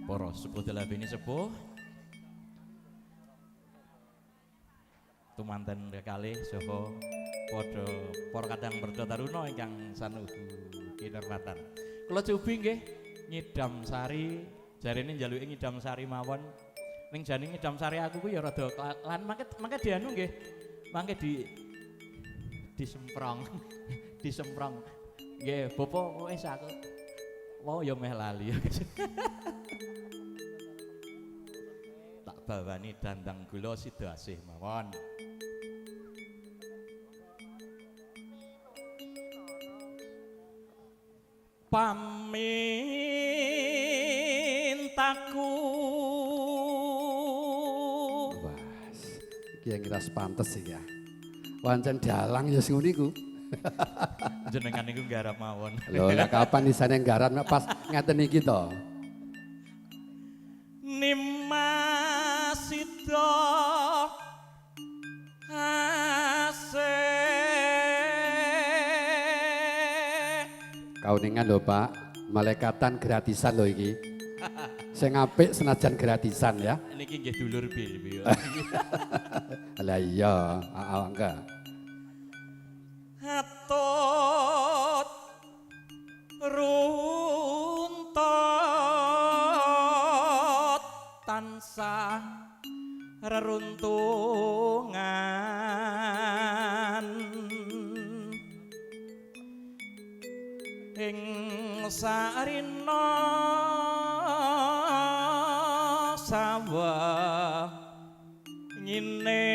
Para sepuh dalabini sepuh tumanten kekalih saha padha para kadang berda taruna ingkang sanuhu kinurmatan. Kula cubi nggih ngidam sari, jarene njaluke ngidam sari mawon. Ning jane ngidam sari aku ku ya rada lan mangke dianu nggih. Mangke di disemprong. Disemprong. Nggih, bapak wis aku wau ya meh lali. Tak bawani dandang gula sida asih mawon. Pamintaku wah, iki yang ngiras pantes iki ya. Wancen dalang ya sing ngono iku. Jenengan niku nggarap mawon. Lho, lah kapan isane nggarap nek pas ngaten iki to? Nimas sida asih. Kauningan lho Pak, malaikatan gratisan lho iki. Sing apik senajan gratisan ya. Niki nggih dulur bil. Lah iya, heeh enggak. Atut runtut tansah reruntungan ing sarina sawah ngene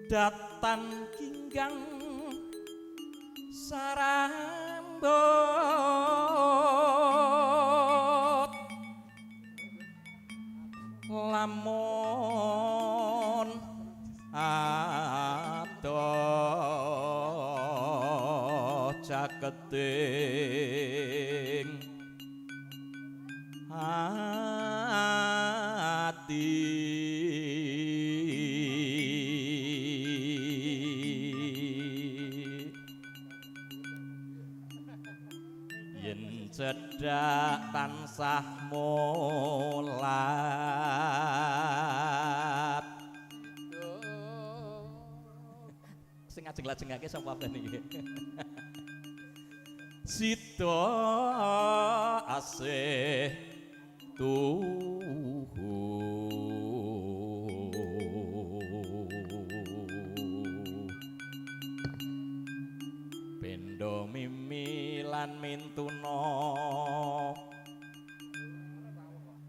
datan ginggang sarambut lamun adoh caketing ati. Yen cedhak tansah mulat. Sing ajeng-lajengake sapa abdan iki? Sida asih tuhu. Pendo mimi lan mintuna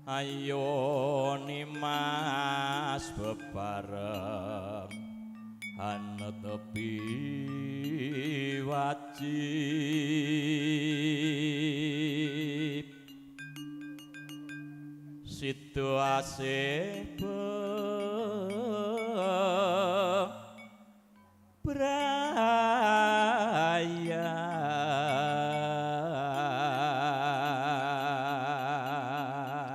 ayo nimas bebareng hanetepi wajib. Sida asih braya.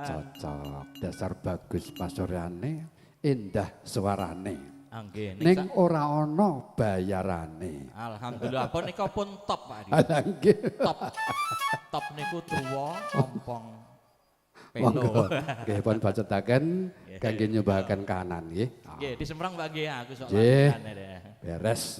Cocok, dasar bagus pasoryane, indah suarane. Nggih, ning ora ana bayarane. Alhamdulillah, punika pun top Pak Adi. Nggih. Top. Top niku tuwa ompong pelo. Nggih, pun bacetaken kangge nyumbakaken kanan nggih. Nggih, disemprang Pak nggih aku sok latihan. Beres.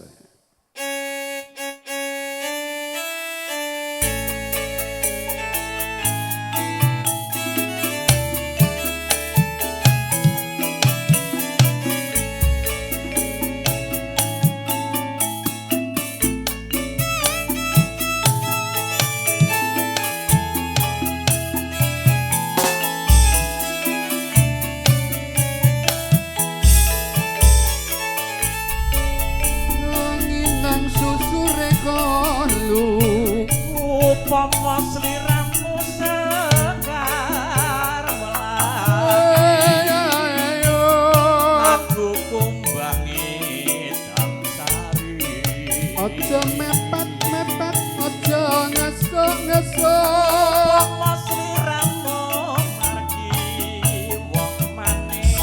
Upama sliramu sekar melati, aku kumbangi damsari. Aja mepet-mepet, aja ngesuk-ngesuk. Upama sliramu margi wong manis,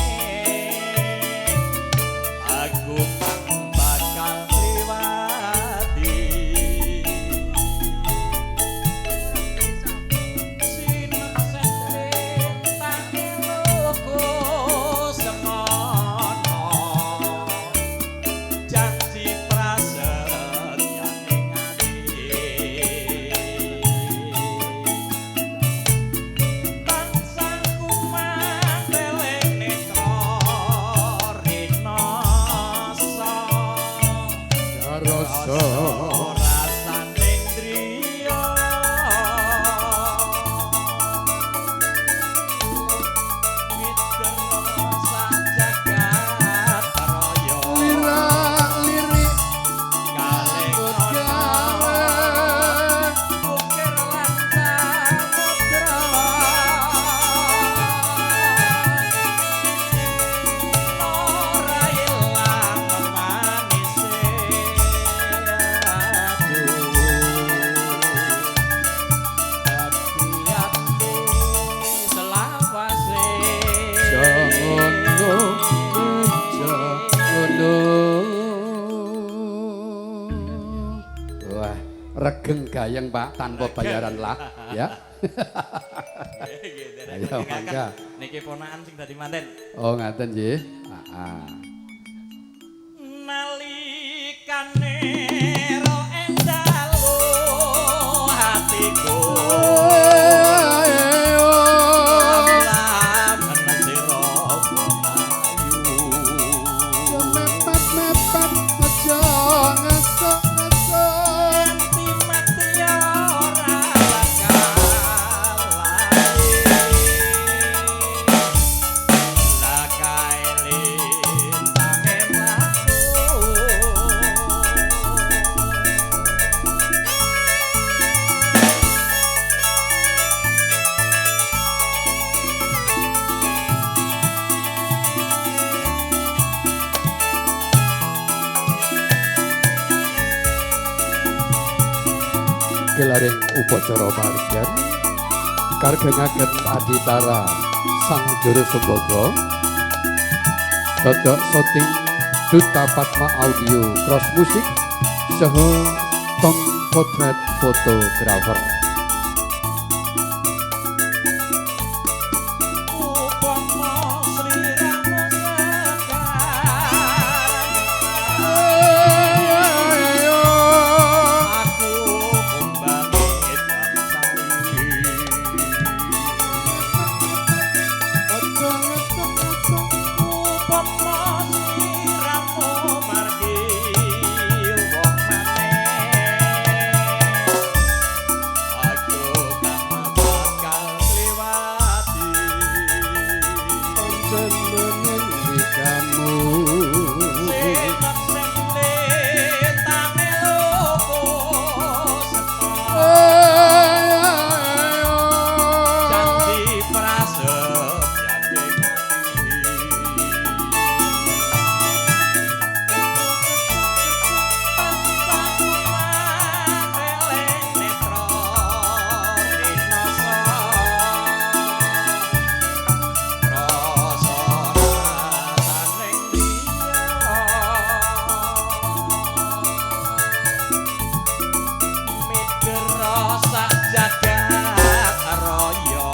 aku bakal Rasa rasane driya mider sak jagat raya lirak-lirik kaleng gawe ukir lan samudra ora ilang manise aduh dadi ati selawase Jangono jangono. Wah, regeng gayeng Pak tanpa bayaran lah ya. Ayo mangga. Niki ponakan sing dadi manten. Oh ngaten nggih. Heeh. Nalikane ro endalu hatiku lamen sira ayu Mepet-mepet aja ngesuk-ngesuk. nganti mati ora bakal lali lakae lintange mlaku. Gelaring upacara parigan kargengaken aditara sang juru sembogo dodok syuting Duta Padma Audio Cross Music saha Tom Potret Photographer. Upama sliramu sekar aku kumbange damsari. Upama sliramu margi wong maneh aku kang bakal kliwati. Kamu Semak semle tange loko seka janji prasetya ing ati. Tansah kumaneleng netra rinasa rasa rasaning liya midera sak jagat raya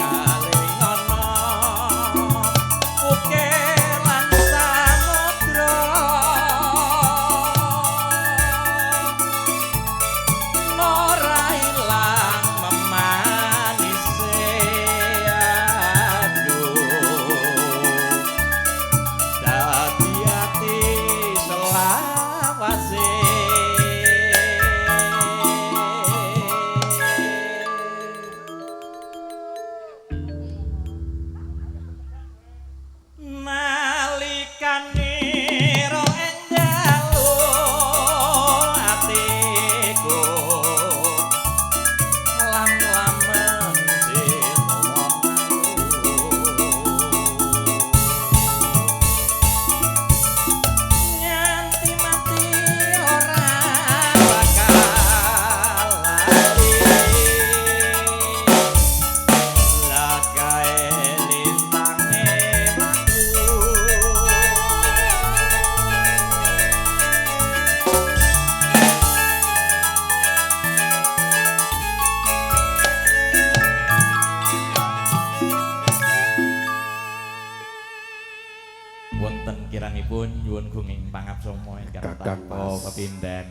kalingono ukir lan samudra ora ilang memanise aduh dadi ati selawase. Nalikane ro ing dalu atiku lam-lamen sira wong ayu nganti mati ora bakal lali lakae lintange mlaku. Wonten kirangipun nyuwun gunging pangapsama ingkang Kakang tanpa Mas. pepindhan.